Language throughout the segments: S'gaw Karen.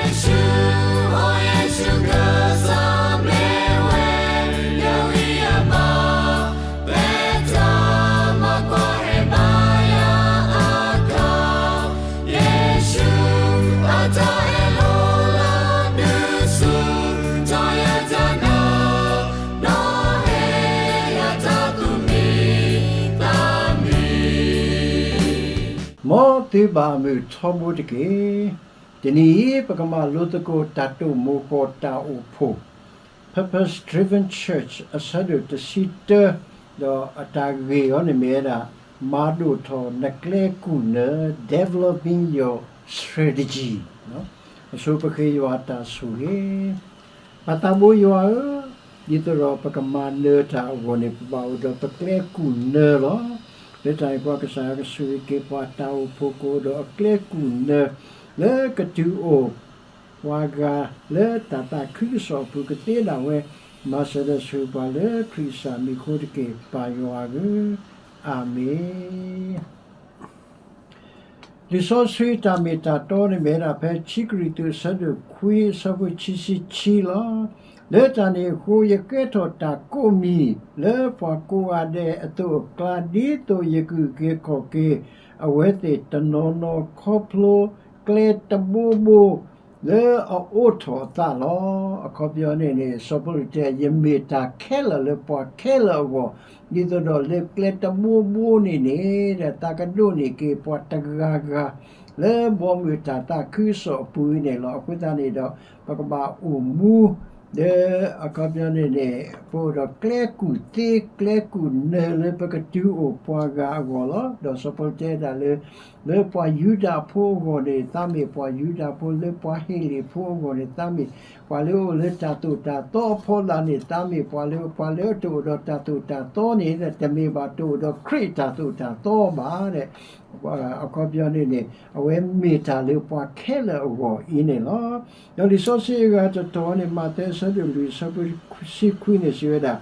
ယ့ၣ်ၡူး, အိ ယ့ၣ်ၡူးကစၢ်မ့ၢ်ဝဲ ယဂံၢ်ယဘါ, ပျဲတၢ်မၤကွၢ်ဟဲဘါယၤအခါ, ယ့ၣ်ၡူး, အတၢ်အဲၣ်လိၤလၢဒုးဆူၣ်ထီၣ်ယတၢ်နာ်, နီၣ်ဟ့ၣ်ယၤတၢ်သူၣ်မံသးမံ. မ်သုဘၣ်အမုာ်ထီဘိတက့ၢ်. တနံၤအံၤ ပကမၤလိသကိးတၢ်တိာ်မိၤဃီၤတၢ်အိၣ်ဖှိၣ် Purpose Driven Church အဆၢဒိၣ်တဆံတၢ, ဒီးအတၢ်ဂ့ၢ်အံၤန့ၣ်မ့ၢ်ဝဲဒၣ် မၤဒိၣ်ထီၣ်နကျဲကူၣ်နၢၤ Developing Your Strategy အဆိပဃ့ယွၤတၢ်ဆိၣ်ဂ့ၤ. ပၢ်သးဘိယွၤဧၢ, ဒ်သိးဒီးပကမၤနၢၤတၢ်အဂီၢ်န့ၣ် ပဘၣ်အိၣ်ဒီးပကျဲကူၣ်နၢၤလီၤ. လၢတၢ်န့ၣ်အဃိ ကစၢ်ယွၤကဆိၣ်ဂ့ၤက့ၤပှၤတၢ်အိၣ်ဖှိၣ်ကအိၣ်ဒီးအကျဲကူၣ်နၢၤ လၢကတုၤအိၣ် ပှၤဂၤလၢတၢ်သးခုကစီၣ်အပူၤကသ့ဒၣ်ဝဲ, မၤစၢၤဒီးဆိၣ်ဂ့ၤပှၤလၢခရံာ်ကစၢ်မံၤအဃိတက့ၢ် ပၢ်ယွၤဧၢ, အၤမ့ၣ်. လံာ်စီဆှံတၢ်မ့ၢ်တၢ်တီန့ၣ်မ့ၢ်ဝဲဒၣ်ဖဲ ခံကရံၣ်သူး အဆၢဒိၣ်ခွံ အဆၢဖိခံဆံခံလီၤ. လၢတၢ်န့ၣ်အဃိ ယကဲထီၣ်တၢ်ကိးမံၤ လၢပှၤကိးဂၤဒဲးအသိးအကျါ ဒ်သိးယကဂုာ်က့ၤခီၣ်က့ၤ အဝဲသ့ၣ်တနီၤနီၤ ခီဖျိကျဲတဘိဘိ လၢအအိးထီၣ်အသးလီၤ. အခီပညီန့ၣ်န့ၣ် စီၤပီလူးတဲ ယမ့ၢ်တၢ်ခဲလၢာ်လၢပှၤခဲလၢာ်အဂီၢ်, ဒ်သိးဒီးလၢကျဲတဘိဘိန့ၣ်န့ၣ် ဒီးသးကဒိးန့ၢ်က့ၤပှၤတဂၤဂၤ လၢဘီမုၢ်တၢ်သးခုကစီၣ်အပူၤအံၤန့ၣ်လီၤ. အဃိသတးန့ၣ်ဒီး ပကဘၣ်အိၣ်မူ ဒီးအခီပညီန့ၣ်န့ၣ် ပအိၣ်ဒီးကျဲကူၣ်သ့ ကျဲကူၣ်နၢၤလၢပကတုၤအိၣ်ပှၤဂၤအဂီၢ်လီၤ. ဒီးစီၤပီလူးတဲဒၣ်လၢ လၢပှၤယူဒၤဖိအဂီၢ်န့ၣ် သးမ့ၢ်ပှၤယူဒၤဖိ, လၢပှၤဟ့းလ့ၣ်ဖိအဂီၢ်န့ၣ် သးမ့ၢ်ပှၤလၢအအိၣ်လၢတၢ်သိၣ်တၢ်သီအဖီလာ်န့ၣ် သးမ့ၢ်ပှၤလၢ ပှၤလၢအတအိၣ်ဒီးတၢ်သိၣ်တၢ်သီန့ၣ် တမ့ၢ်ဘၣ်တအိၣ်ဒီးခရံာ်တၢ်သိၣ်တၢ်သီဘၣ် အခီပညီန့ၣ်န့ၣ် အဝဲမ့ၢ်တၢ်လၢပှၤခဲလၢာ်အဂီၢ်အံၤန့ၣ်လီၤ. ဒီးလံာ်စီဆှံအဂၤတတီၤန့ၣ် မးသဲအဆၢဒိၣ်လွံၢ် အဆၢဖိတဆံခွံန့ၣ်စံးဝဲဒၣ်,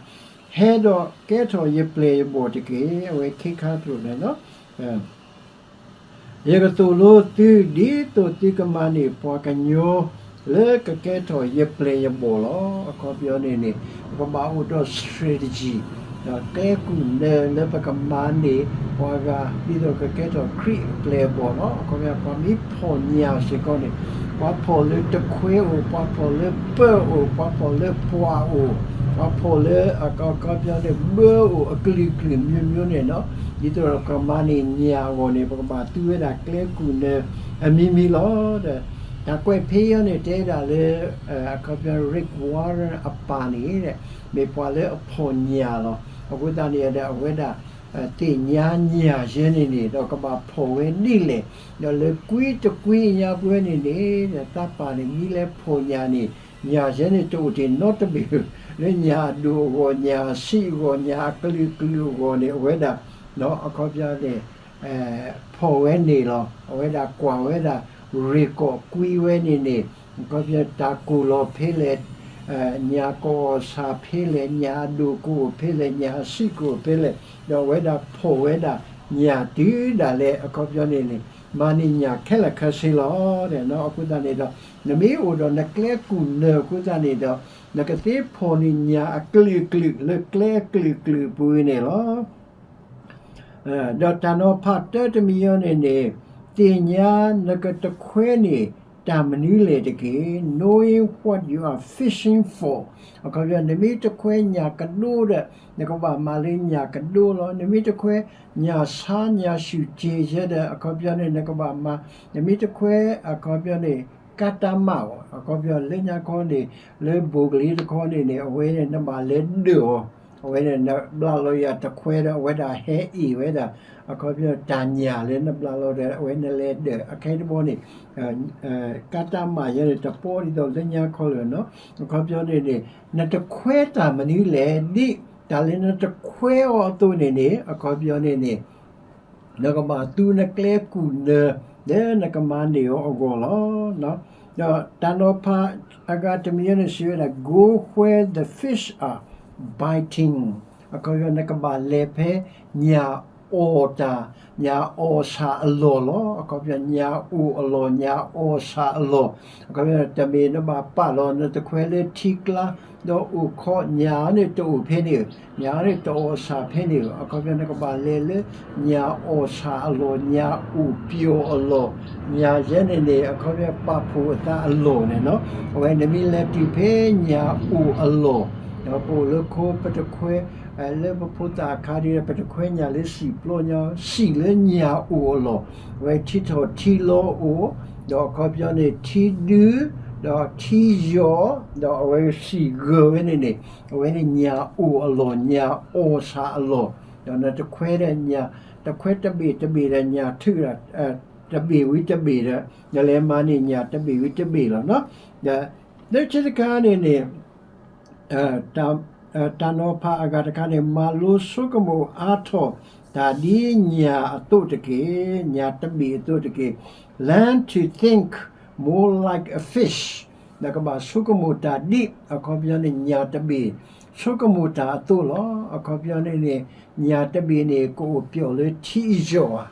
ဟဲဒီးကဲထီၣ်ယပျဲၢ်ယဘီၣ်တက့ၢ်. အဝဲခဲခါသရိာ်န့ၣ်လီၤ. ယကသိၣ်လိသု ဒ်သိးသုကမၤန့ၢ်ပှၤကညီလၢကကဲထီၣ်ယပျဲၢ်ယဘီၣ်လီၤ. အခီပညီန့ၣ်န့ၣ် ပကဘၣ်အိၣ်ဒီး strategy ဒီးကျဲကူၣ်နၢၤလၢပကမၤန့ၢ်ပှၤဂၤ ဒ်သိးကကဲထီၣ်ခရံာ်အပျဲၢ်အဘီၣ်လီၤ. အခီပညီ ပှၤမ့ၢ်ဖီၣ်ညၣ်စ့ၢ်ကီးန့ၣ် ပှၤဖီၣ်လၢတခွဲအိၣ်, ပှၤဖီၣ်လၢပၢၢ်အိၣ်, ပှၤဖီၣ်လၢပှၢ်အိၣ်, ပှၤဖီၣ်လၢအခီပညီန့ၣ် ဘၢအိၣ် အကလုာ်ကလုာ် မျိုးမျိုး န့ၣ်လီၤ. ဒ်သိးဒီးပကမၤန့ၢ်ညၣ်အဂီၢ်န့ၣ် ပကဘၣ်သူဝဲဒၣ်ကျဲကူၣ်နၢၤအမံၤမံၤလီၤ. ဒီး တၢ်ကွဲးဖဲအံၤန့ၣ် တဲဒၣ်လၢ အခီပညီ Rick Warren အပၢ်န့ၣ် မ့ၢ်ပှၤလၢအဖီၣ်ညၣ်လီၤ. အဃိသတးန့ၣ်ဒီး အဝဲဒၣ် သ့ၣ်ညါညၣ်ယဲန့ၣ်န့ၣ် ဒီးကဘၣ်ဖီၣ်ဝဲဒ်လဲၣ်, ဒီးလၢကွံတကွံညါပှဲၤန့ၣ်န့ၣ် ဒီးသးပၢ်န့ၣ် မ့ၢ်လဲၤဖီၣ်ညၣ်န့ၣ် ညၣ်ယဲန့ၣ်တအိၣ်တ့ၢ်နီတဘ့ၣ် လၢညၣ်အဒိၣ်အဂီၢ်, ညၣ်အဆံးအဂီၢ်, ညၣ်အကလုာ်ကလုာ်အဂီၢ်န့ၣ် အဝဲဒၣ် အခီပညီန့ၣ် ဖီၣ်ဝဲန့ၣ်လီၤ. အဝဲဒၣ်ကွၢ်ဝဲဒၣ် ရ့ၣ်ကီၢ်ကွံဝဲန့ၣ်န့ၣ် အခီပညီ တၢ်ကိၢ်လီၤဖဲလဲၣ်, ညၣ်ကအီၣ်ဆၣ်ဖဲလဲၣ်, ညၣ်အဒိၣ်ကအိၣ်ဖဲလဲၣ်, ညၣ်အဆံးကအိၣ်ဖဲလဲၣ်, ဒီးအဝဲဒၣ်ဖီၣ်ဝဲဒၣ်ညၣ်တုၤဒၣ်လဲာ် အခီပညီန့ၣ်န့ၣ် မၤန့ၢ်ညၣ်ခဲလၢာ်ခဲဆ့လီၤ. အဃိသတးန့ၣ်ဒီး နမ့ၢ်အိၣ်ဒီးနကျဲကူၣ်နၢၤအဃိသတးန့ၣ်ဒီး နကသ့ဖီၣ်န့ၢ်ညၣ်အကလုာ်ကလုာ် လၢကျဲအကလုာ်ကလုာ်အပူၤန့ၣ်လီၤ. ဒီးတၢ်နီၤဖးတၢတမံၤအံၤန့ၣ်န့ၣ် သ့ၣ်ညါနကတခွဲန့ၢ်တၢ်မနုၤလဲၣ်တက့ၢ်, knowing what you are fishing for. အခီပညီ နမ့ၢ်တခွဲညၣ်ကဒိဒီး နကဘၣ်မၤလၢညၣ်ကဒိလီၤ. နမ့ၢ်တခွဲညၣ်ဆါညၣ်ဆူၣ်စ့ၢ်ကီးဒီး အခီပညီန့ၣ် နကဘၣ်မၤ, နမ့ၢ်တခွဲ အခီပညီန့ၣ် ကါတၢ်မးအီၤ, အခီပညီလၢညါခီန့ၣ် လၢဘိၣ်ကလံၤတခီန့ၣ်န့ၣ် အဝဲန့ၣ် နဘၣ်လဲၤဒၢၣ်အီၤ, အဝဲန့ၣ် နဘျးလီၤယၤတခွဲဒီး အဝဲဒၣ်ဟဲအ့ၣ်ဝဲဒၣ် အခီပညီတၢ်ညၣ်လၢနဘျးလီၤဒီး အဝဲနလဲၤဒၢၣ် အခဲတဘီန့ၣ် ကါတၢ်မးယဲန့ၣ် တပီဒ်သိးလၢညါခီလၢာ်နီၤ. အခီပညီန့ၣ်န့ၣ် နတခွဲတၢ်မနုၤလဲၣ်, ဒ်တၢ်လၢနတခွဲအီၤအသိးန့ၣ်န့ၣ် အခီပညီန့ၣ်န့ၣ် နကဘၣ်သူနကျဲကူၣ်နၢၤ လၢနကမၤန့ၢ်အီၤအဂီၢ်လီၤ. ဒီးတၢ်နီၤဖးအဂၤတမံၤန့ၣ်စံးဝဲဒၣ် go where the fish are biting. အခီပညီ နကဘၣ်လဲၤဖဲညၣ် အီၣ်တၢ်, ညၣ်အီၣ်ဆၣ်အလီၢ်လီၤ. အခီပညီ ညၣ်အိၣ်အလီၢ်, ညၣ်အီၣ်ဆၣ်အလီၢ်. အခီပညီ တမ့ၢ်နဘၣ်ပာ်လီၤနတခွဲလၢထံကျါ ဒီးအိၣ်ခိး, ညၣ်န့ၣ်တအိၣ်ဖဲန့ၣ်ဧၢ, ညၣ်န့ၣ်တအီၣ်ဆၣ်ဖဲန့ၣ်ဧၢ. အခီပညီ နကဘၣ်လဲၤလၢညၣ်အီၣ်ဆၣ်အလီၢ်, ညၣ်အိၣ်ပျီၣ်အလီၢ်, ညၣ်ယဲန့ၣ်န့ၣ် အခီပညီ ပာ်ဖှိၣ်အသးအလီၢ်န့ၣ်လီၤ. အဝဲနမ့ၢ်လဲၤတုၤဖဲညၣ်အိၣ်အလီၢ်, ဒီးပအိၣ်လၢခိ ပတခွဲ လၢပဖိသၣ်အခါဒီး ပတခွဲညၣ်လၢစံာ်ပျီညီ, စံာ်လၢညၣ်အိၣ်အလီၢ်, အဝဲထံထီၣ်ထံလီၤအိၣ်, ဒီးအခီပညီန့ၣ် ထံဒု, ဒီးထံယီၤ, ဒီးအဝဲစံာ်ဂၢၢ်ဝဲန့ၣ်န့ၣ်, အဝဲန့ၣ်ညၣ်အိၣ်အလီၢ်, ညၣ်အီၣ်ဆၣ်အလီၢ်. ဒီးနတခွဲဒီးညၣ်, တခွဲတဘ့ၣ်တဘ့ၣ်ဒီးညၣ်ထုးဒီး တဘ့ၣ်ဝံၤတဘ့ၣ်ဒီး နလဲၤမၤန့ၢ်ညၣ်တဘ့ၣ်ဝံၤတဘ့ၣ်လီၤ. ဒီးလၢခံတခါန့ၣ်န့ၣ် တၢ်နီၤဖးအဂၤတခါန့ၣ် မၤလိဆိကမိၣ်အါထီၣ် တၢ်ဒ်ညၣ်အသိးတက့ၢ်, ညၣ်တဘ့ၣ်အသိးတက့ၢ်. Learn to think more like a fish. နကဘၣ်ဆိကမိၣ်တၢ်ဒ် အခီပညီန့ၣ် ညၣ်တဘ့ၣ် ဆိကမိၣ်တၢ်အသိးလီၤ. အခီပညီန့ၣ်န့ၣ် ညၣ်တဘ့ၣ်န့ၣ် ကအိၣ်ပျီၣ်လၢထံယီၤဧါ,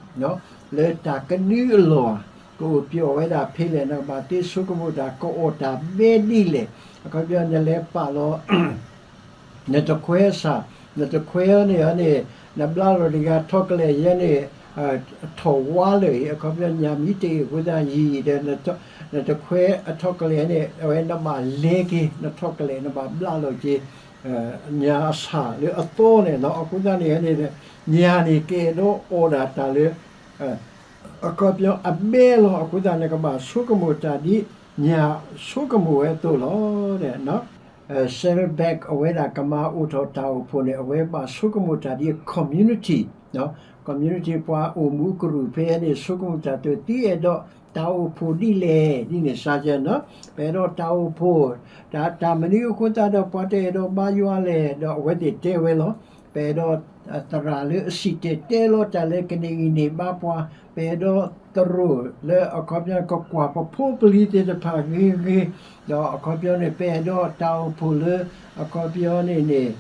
လၢတၢ်ကဒုအလီၢ်ဧါ, ကအိၣ်ပျီၣ်ဝဲဒၣ်ဖဲလဲၣ်, နကဘၣ်သ့ဆိကမိၣ်တၢ် ကအီၣ်တၢ်ဘဲဒ်လဲၣ်. အခီပညီ နလဲၤပာ်လီၤ နတခွဲစၢ်, နတခွဲအီၤန့ၣ်န့ၣ် နဘျါလီၤတဂၤ ထိးကလဲာ်ယဲန့ၣ် ထီၣ်ဝါလၢာ်အံၤ, အခီပညီ ညၣ်မ့ၢ်တအ့ၣ်အဃိသတးယံာ်ဒီး နတခွဲအထိးကလဲာ်န့ၣ် အဝဲနဘၣ်လဲၤက့ၤ နထိးကလဲာ် နဘၣ်ဘျါလီၤက့ၤ ညၣ်အဆၣ်လၢအသီန့ၣ်လီၤ. အဃိသတးန့ၣ်န့ၣ် ညၣ်န့ၣ် ကအဲၣ်ဒိးအီၣ်ဒၣ်တၢ်လၢ အခီပညီအဘဲလီၤ. အဃိသတး နကဘၣ်ဆိကမိၣ်တၢ်ဒ် ညၣ်ဆိကမိၣ်ဝဲအသိးလီၤ. Saddleback အဝဲဒၣ်ကမၤအိၣ်ထီၣ်တၢ်အိၣ်ဖှိၣ်န့ၣ် အဝဲဘၣ်ဆိကမိၣ်တၢ်ဒ် community, community ပှၤအိၣ်မူကရူၢ်ဖဲန့ၣ် ဆိကမိၣ်တၢ်သိး သုအဲၣ်ဒိးတၢ်အိၣ်ဖှိၣ်ဒ်လဲၣ် ဒ်န့ၣ်စ့ၢ်ကီး, ပအဲၣ်ဒိးတၢ်အိၣ်ဖှိၣ် တၢ် တၢ်မနုၤအဃိသတးဒီး ပှၤတအဲၣ်ဒိးဘါယွၤလဲၣ်, ဒီးအဝဲသ့ၣ်တဲဝဲလီၤ. ပအဲၣ်ဒိးသရၣ်လၢအစံၣ်တဲၤတဲလီၤတၢ်လၢကန့ၢ်ဂံၢ်န့ၢ်ဘါပှၤ, ပအဲၣ်ဒိးသရိာ်လၢအခီပညီ ကကွၢ်ပဖိပလံၤသ့ၣ်တဖၣ်ဂ့ၤဂ့ၤ, ဒီးအခီပညီန့ၣ် ပအဲၣ်ဒိးတၢ်အိၣ်ဖှိၣ်လၢ အခီပညီန့ၣ်န့ၣ်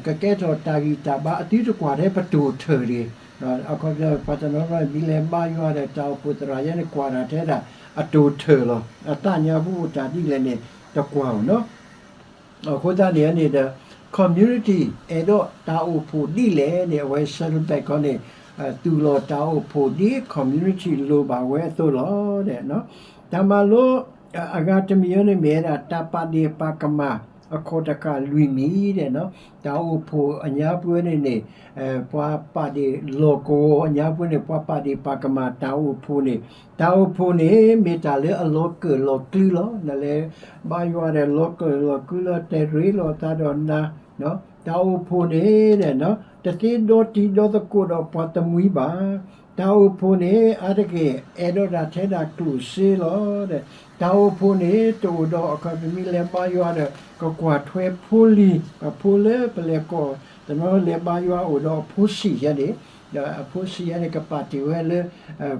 ကကဲထီၣ်တၢ်ဂံၢ်တၢ်ဘါ အသုတကွၢ်ထဲပတိၢ်ထၢၣ်တဂ့ၤ. အခီပညီ ပှၤတနီၤနီၤ မ့ၢ်လဲၤဘါယွၤဒီးတၢ်အိၣ်ဖှိၣ်သရၣ်ယဲန့ၣ် ကွၢ်တၢ်ထဲဒၣ်အတိၢ်ထၢၣ်လီၤ. အသးညါပူၤအိၣ်တၢ်ဒ်လဲၣ်န့ၣ် တကွၢ်ဧိၤနီၤ. အဃိသတးန့ၣ်န့ၣ်ဒီး community အဲၣ်ဒိးတၢ်အိၣ်ဖှိၣ်ဒ်လဲၣ်န့ၣ် အဝဲ Saddleback ခီန့ၣ် သူၣ်လီၤတၢ်အိၣ်ဖှိၣ်ဒ် community လိၣ်ဘၣ်ဝဲအသိးလီၤ. တၢ်မၤလိအဂၤတမံၤအံၤန့ၣ် မ့ၢ်ဝဲဒၣ်တၢ်ပာ်ဒ့ၣ်ပာ်ကမၣ် အခီၣ်တဃၣ်လွံၢ်မံၤဒဲးနီၤ. တၢ်အိၣ်ဖှိၣ်အညါပူၤန့ၣ်န့ၣ် ပှၤပာ်ဒ့ၣ်လီၢ်ကဝီၤအညါပူၤန့ၣ် ပှၤပာ်ဒ့ၣ်ပာ်ကမၣ်တၢ်အိၣ်ဖှိၣ်န့ၣ်, တၢ်အိၣ်ဖှိၣ်န့ၣ် မ့ၢ်တၢ်လၢအလီၤကၢၣ်လီၤကုလီၤ. နလဲၤဘါယွၤဒီးလီၤကၢၣ်လီၤကုလီၤ တဲရ့လိာ်သးဒီးနၤ, တၢ်အိၣ်ဖှိၣ်န့ၣ် တသ့ဒီတံၤဒီသကိးဒီးပှၤတမှံၤဘၣ်. တၢ်အိၣ်ဖှိၣ်န့ၣ် အါတက့ၢ် အဲၣ်ဒိးဒၣ်ထဲဒၣ်ကျိၣ်စ့လီၤ. တၢ်အိၣ်ဖှိၣ်န့ၣ် တအိၣ်ဒီးအခီပညီ မ့ၢ်လဲၤဘါယွၤဒီး ကကွၢ်ထွဲဖိလံၤ, ပဖိလၢပလဲၤကိး တနီၤလဲၤဘါယွၤအိၣ်ဒီးအဖိဆံးယဲန့ၣ်, ဒီးအဖိဆံးယဲန့ၣ် ကပာ်တ့ၢ်ဝဲလၢ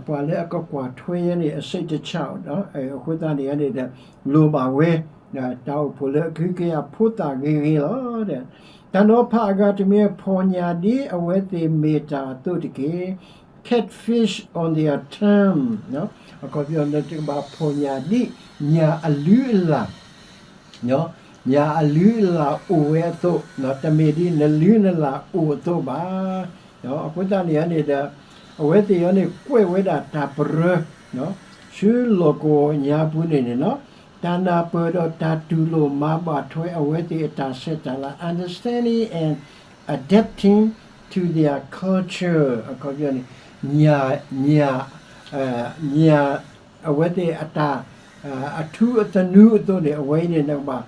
ပှၤလၢအကကွၢ်ထွဲယဲန့ၣ် အစိတ်တခြား, အဃိသတးန့ၣ်န့ၣ်ဒီး လိၣ်ဘၣ်ဝဲ တၢ်အိၣ်ဖှိၣ်လၢအကဟုကယာ်ဖိသၣ်ဂ့ၤဂ့ၤလီၤ. တၢ်နီၤဖးအဂၤတမံၤ ဖီၣ်ညၣ်ဒ်အဝဲသ့ၣ်မ့ၢ်တၢ်အသိးတက့ၢ်. Catfish on their term, အခီပညီ နကဘၣ်ဖီၣ်ညၣ်ဒ် ညၣ်အလုၢ်အလၢ် ညၣ်အလုၢ်အလၢ်အိၣ်ဝဲအသိး, တမ့ၢ်ဒ်နလုၢ်နလၢ်အိၣ်အသိးဘၣ်. အဃိသတးန့ၣ်န့ၣ်ဒီး အဝဲသ့ၣ်အံၤန့ၣ် ကွဲးဝဲဒၣ်တၢ်ပရၢ ဆူလီၢ်ကဝီၤညါပူၤန့ၣ်န့ၣ်လီၤ. တၢ်နၢ်ပၢၢ်ဒီးတၢ်တူၢ်လိာ်မၤဘၣ်ထွဲအဝဲသ့ၣ်အတၢ်ဆဲးတၢ်လၤ understanding and adapting to their culture အခီပညီန့ၣ် ညၣ် ညၣ် ညၣ် အဝဲသ့ၣ်အတၢ် အထူအသနူအသိးန့ၣ် အဝဲအံၤန့ၣ် နကဘၣ်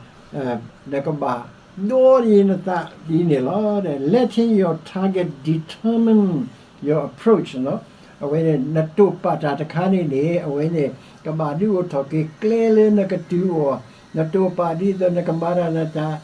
နကဘၣ်ဒိးယံၤနသးဒ်န့ၣ်လီၤ. Letting your target determine your approach အဝဲန့ၣ် နတိာ်ပာ်တၢ်တခါန့ၣ်န့ၣ် အဝဲန့ၣ် ကဘၣ်ဒုးအိၣ်ထီၣ်က့ၤကျဲလၢနကတုၤအီၤ, နတိာ်ပာ်ဒ်သိးနကမၤတၢ်နတၢ် ဒ်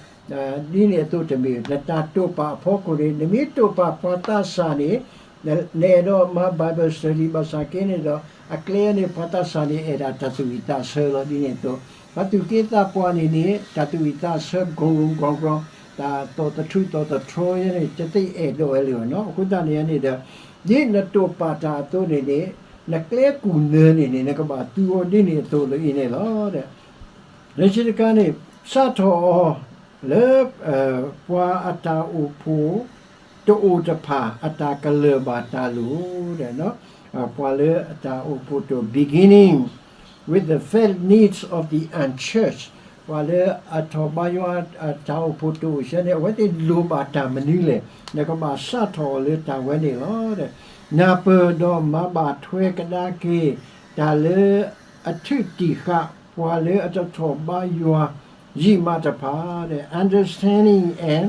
န့ၣ်အသိးတမ့ၢ် နတၢ်တိာ်ပာ်အဖီခိၣ်န့ၣ် နမ့ၢ်တိာ်ပာ်ပှၤသးစၢ်န့ၣ် နအဲၣ်ဒိးမၤ Bible study ဘၣ်ဆၣ်က့န့ၣ်ဒီး အကျဲန့ၣ် ပှၤသးစၢ်န့ၣ် အဲၣ်ဒၣ်တၢ်သူၣ်ဝံၣ်သးဆၢလီၤ. ဒ်န့ၣ်အသိး ပှၤသူၣ်က့သးပှၢ်န့ၣ်န့ၣ် တၢ်သူၣ်ဝံၣ်သးဆၢ ကီၤကီၤကီၤ တၢ်သီၣ်သထူၣ်သီၣ်သထြီယဲန့ၣ် တသ့အဲၣ်ဒိးဝဲလၢၤဘၣ်နီၤ. အဃိသတးန့ၣ်န့ၣ်ဒီး ဒ်နတိာ်ပာ်တၢ်အသိးန့ၣ်န့ၣ်, နကျဲကူၣ်နၢၤန့ၣ်န့ၣ် နကဘၣ်သူအီၤဒ်န့ၣ်အသိးလၢအံၤန့ၣ်လီၤ. လၢခံတခါန့ၣ်, စးထီၣ်အီၤလၢ ပှၤအတၢ်အိၣ်ဖှိၣ်တအိၣ်တဖၣ် အတၢ်ကလၢၢ်ဘၣ်တၢ်လိၣ်, ပှၤလၢအတၢ်အိၣ်ဖှိၣ်တအိၣ်, beginning with the felt needs of the unchurched, ပှၤလၢအထီၣ်ဘါယွၤအတၢ်အိၣ်ဖှိၣ်တအိၣ်စဲန့ၣ် အဝဲသ့ၣ်လိၣ်ဘၣ်တၢ်မနုၤလဲၣ်, နကဘၣ်စးထီၣ်အီၤလၢတၢ်ဝဲန့ၣ်လီၤ. နၢ်ပၢၢ်ဒီးမၤဘၣ်ထွဲကဒါက့ၤ တၢ်လၢအထုးတံာ်ဃာ် ပှၤလၢအတထီၣ်ဘါယွၤယံာ်မးတဖၣ်, the understanding and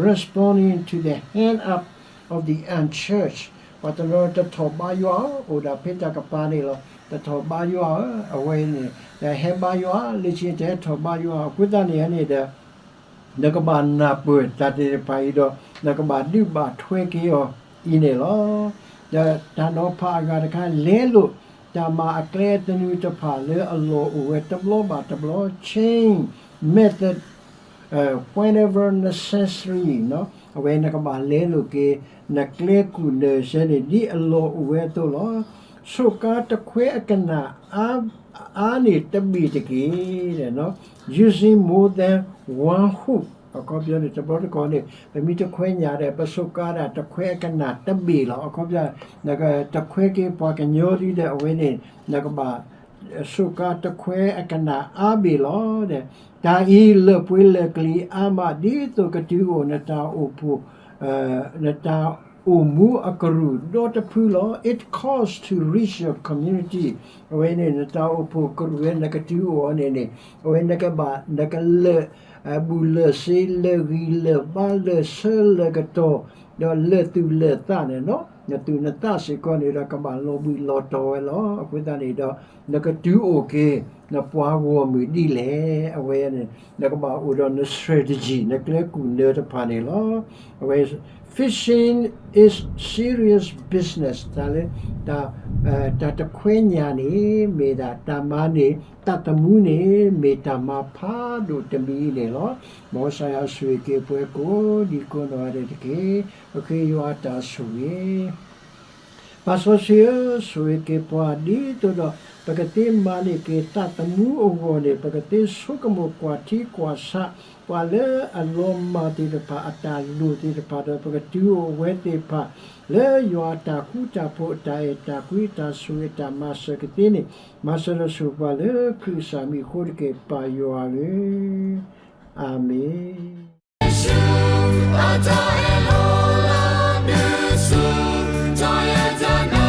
responding to the hand up of the unchurched, ပှၤတနီၤတထီၣ်ဘါယွၤ အိၣ်ဒၣ်ဖဲတၢ်ကပၤန့ၣ်လီၤ. တထီၣ်ဘါယွၤဧၢ, အဝဲန့ၣ် ဟဲဘါယွၤ လၢခံတဟဲထီၣ်ဘါယွၤ အဃိသတးန့ၣ်န့ၣ်ဒီး နကဘၣ်နၢ်ပၢၢ်တၢ်သ့ၣ်တဖၣ်အံၤဒီး နကဘၣ်ဒုးဘၣ်ထွဲက့ၤအီၤအံၤန့ၣ်လီၤ. ဒီးတၢ်နီၤဖးအဂၤတခါ လဲလိာ်တၢ်မၤအကျဲအသနူတဖၣ်လၢအလီၢ်အိၣ်ဝဲတဘျီဘၣ်တဘျီ, change method whenever necessary, အဝဲနကဘၣ်လဲလိာ်က့ၤ နကျဲကူၣ်နၢၤစဲန့ၣ် ဒ်အလီၢ်အိၣ်ဝဲအသိးလီၤ. ဆိးကါတခွဲအကနၣ် အါန့ၢ်တဘ့ၣ်တက့ၢ်, using more than one hoop, အခီပညီန့ၣ် တဘျီတခီၣ်န့ၣ် ပမ့ၢ်တခွဲညၣ်ဒီး ပဆိးကါဒၣ်တခွဲအကနၣ်တဘ့ၣ်လီၤ. အခီပညီ နကတခွဲက့ၤပှၤကညီလံဒီး အဝဲန့ၣ် နကဘၣ် ဆိးကါတခွဲအကနၣ်အါဘ့ၣ်လီၤ. တၢ်အံၤလၢာ်ပှ့ၤလၢာ်ကျံၤအါမး ဒ်သိးကတုၤအိၣ်နတၢ်အိၣ်ဖှိၣ် နတၢ်အိၣ်မူအကရူၢ်ဒီတဖုလီၤ. It costs to reach your community. အဝဲန့ၣ် နတၢ်အိၣ်ဖှိၣ်ကရူၢ်ဝဲ နကတုၤအိၣ်အီၤန့ၣ်န့ၣ် အဝဲနကဘၣ် နကလၢာ် ဘူၣ်လၢာ်စ့ လၢာ်ဂံၢ်လၢာ်ဘါ လၢာ်ဆၢလၢာ်ကတီၢ် ဒီးလၢာ်သူၣ်လၢာ်သးန့ၣ်လီၤ. နသူၣ်နသးစ့ၢ်ကီးန့ၣ်ဒီး ကဘၣ်လီၤဘှံးလီၤတီၤဝဲလီၤ. အဃိသတးန့ၣ်ဒီး နကတုၤအိၣ်က့ၤ နပှၤဂီၢ်မုၢ်ဒ်လဲၣ်. အဝဲန့ၣ် နကဘၣ်အိၣ်ဒီးန strategy, နကျဲကူၣ်နၢၤတဖၣ်န့ၣ်လီၤ. အဝဲ fishing is serious business. တၢ်လၢ တၢ်တခွဲညၣ်န့ၣ် မ့ၢ်ဒၣ် တၢ်မၤန့ၢ်သးသမူန့ၣ် မ့ၢ်တၢ်မၤဖးဒိၣ်တမံၤအံၤန့ၣ်လီၤ. မ်ကစၢ်ယွၤဆိၣ်ဂ့ၤက့ၤပှၤကိးဒံကိးနီၢ်ဂၤဒဲးတက့ၢ်. ပဃ့ယွၤအတၢ်ဆိၣ်ဂ့ၤ ပၢ်စီဆှံဧၢ, ဆိၣ်ဂ့ၤက့ၤပှၤဒ်သိးဒီး ပကသ့မၤန့ၢ်က့ၤသးသမူအဂီၢ်န့ၣ် ပကသ့ဆိကမိၣ်ကွၢ်ထံကွၢ်ဆး ပှၤလၢအလီၤမၢ်သ့ၣ်တဖၣ် အတၢ်လိၣ်သ့ၣ်တဖၣ်ဒီး ပကတုၤအိၣ်ဝဲသ့ၣ်တဖၣ် လၢယွၤအတၢ်ဃူတၢ်ဖိး အတၢ်အဲၣ်တၢ်ကွံ အတၢ်ဆိၣ်ဂ့ၤအတၢ်မၤစၢၤကသ့န့ၣ် မၤစၢၤဒီးဆိၣ်ပှၤလၢခရံာ်အမံၤအဃိတက့ၢ် ပၢ်ယွၤဧၢ, အၤမ့ၣ်. အတၢ်အဲၣ်လီၤလၢဒုးဆူၣ်တၢ်ယဲၢ်တၢ်နါ